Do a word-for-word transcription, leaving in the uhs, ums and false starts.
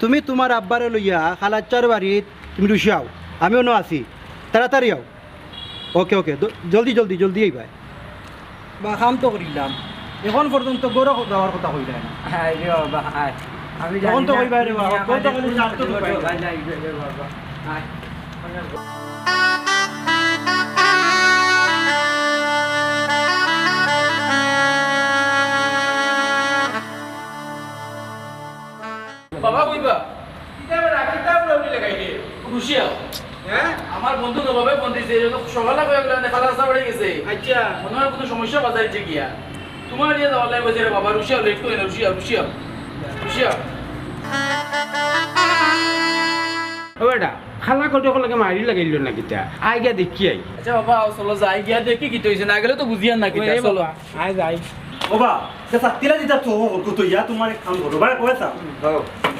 তুমি তুমার আব্বারে লইয়া খালাচ্চার বাড়িত তুমি রুশিয়াও, আমি অনো আছি, তাড়াতাড়ি আও। ওকে, ওকে, দ-, জলদি, জলদি, জলদি আইবায়। বা, কাম তো করিলাম, এখন পর্যন্ত গরো যাওয়ার কথা কইলায় না। হায় রে বাবা, হায়। আমি তখন জানি তো না। কইবায় রে বাবা, আমি কত খালি আমার জানতো তো পাই না। বাবা, হায়। বাবা কইবা? কিতা বেটা, কিতা উড়াউড়ি লাগাইলে? রুশিয়া। হ্যাঁ? আমার বন্ধু নবাবে ফোন দিছে, এই জন্য সকালে কয়ে গেল, খালা রাস্তা বাড়ি গেছে। আচ্ছা। মনে হয় কোনো সমস্যা বাজাইছে গিয়া। তোমার দিয়ে যাওয়ার লাগে কইছে রে বাবা, রুশিয়া, লেট করে না, রুশিয়া, রুশিয়া, রুশিয়া। ও বেটা, খালা কত লাগে মারি লাগাইল না কিতা? আই গিয়া দেখি আই। আচ্ছা বাবা, আও চলো যাই গিয়া দেখি কিতা হইছে, না গেলে তো বুঝিয়ার না কিতা, ওরে চলো। বাবা, আয় যাই। ও বা, সে সাত্তিলা দিতা তো, ও তো ইয়া তোমার এক কাম করো, বারে কয়ে চাও।